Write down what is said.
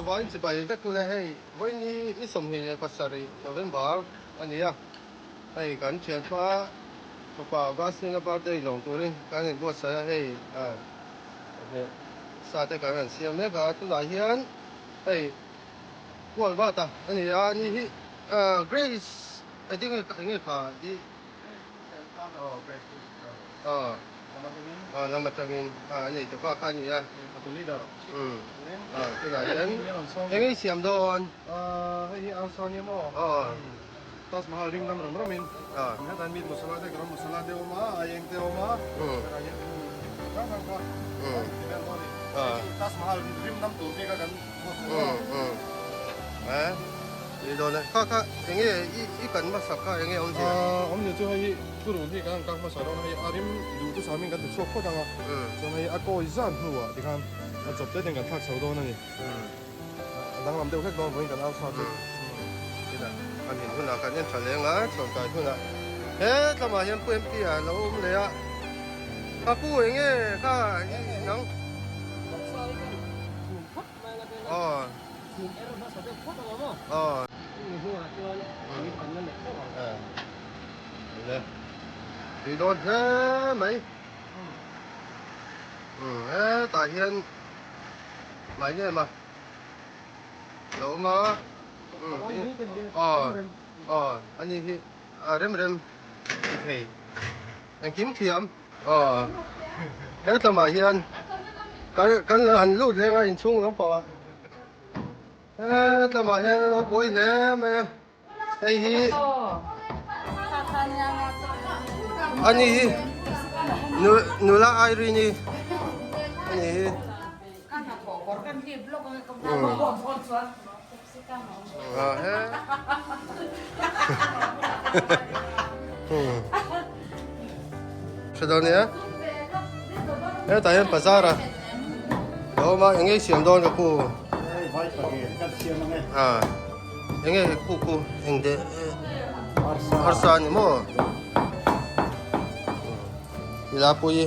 Zavaiin chibai vek ule hei vawiin ni 27 November a ni a, hei kan thianpa fapa Augustine-a birthday lawm turin kan inbuatsaih a, hei sa te kan han siam mek a, tunah hian hei Kual vat a a ni a, ni hi Grace eng nge kha i Aw lam atangin a nei ta bak a ni a. Aw tunah hian eng nge i siam dawn? Hei hi Arsa nia maw? Taj Mahal ring lam ram ramin hetah meat masala te garam masala te a awm a, aieng te a awm a, hetah hian hrang hrang kha kan ti vel dawn a ni. Hei hi Taj Mahal rim lam tur bik a kan Ni dawn e. Kha kha eng nge i kan hmasa kha eng nge awmzia? Awmzia chu hei hi thurun hi kan han kak hmasa dawn a, hei a rim duh chu samin kan ti chhuak phawt ang a, chuan hei a kawi zan hnuah tikhan a chawp te ten kan thlak chho dawn a ni. A danglam deuh hlek dawn vawiin kan au sa chu. Chutah a min hunah kan en tha leng a, chhuan kai hunah he tlamah hian Pu MP ah lo awm leh a, ka pu eng nge kha i nang? Aw. Aw. Tui dawn hle mai. Hetah hian mai nem a lo awm a. Aw aw ani hi a rem rem ti thei engkim thiam. Aw hetlamah hian kan kan han lut leng a inchhung lampangah hetlamah hian a lo buai hle mai a. Hei hi ani hi nula Irene ani hi. Hre dawn nia. Hetah hian bazar a lo awm a eng nge siam dawn ka pu. Eng nge khu khu eng de arsa a ni maw ila pui